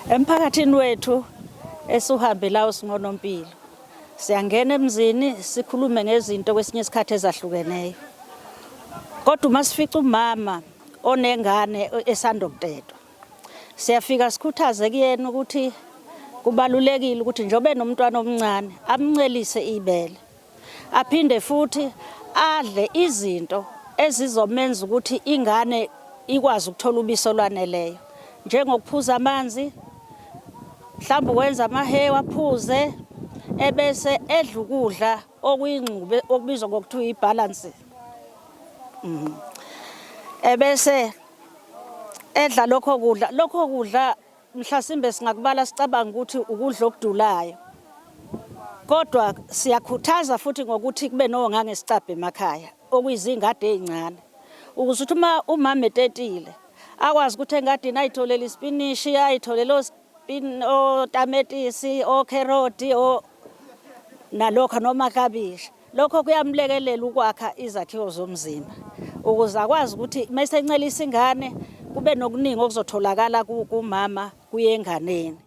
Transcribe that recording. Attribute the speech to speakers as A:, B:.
A: Emphakathini wethu esuhambelayo singonompilo siyangena emzini sikhulume ngezinto kwesinye isikhathi ezahlukeneyo. Kodwa uma sifica umama onengane esandokutetwa siyafika sikhuthaze kuyena ukuthi kubalulekile ukuthi njengoba enomntwana omncane amncelise ibele. Aphinde futhi adle izinto ezizomenza ukuthi ingane ikwazi ukuthola ubisi olwaneleyo njengokuphuza amanzi, mhlawumbe ukwenza amahewu aphuze, ebese edla ukudla okuyingxube okubizwa ngokuthiwa i-balance. Mhm. Ebese edla lokho kudla, lokho kudla Mhlasimbe singakubala sicabanga ukuthi ukudla okudulayo. Kodwa siyakhuthaza futhi ngokuthi kube nongangesicabha emakhaya okuyizingadi ezincane. Ukuze ukuthi uma umama etetile akwazi ukuthi engadini ayitholele isipinishi, ayitholele otametisi, okherodi, nalokho noma klabishi. Lokho kuyamlekelela ukwakha izakhiwo zomzimba ukuze akwazi ukuthi mesencelisa ingane kube nokuningi okuzotholakala kumama kuye enganeni.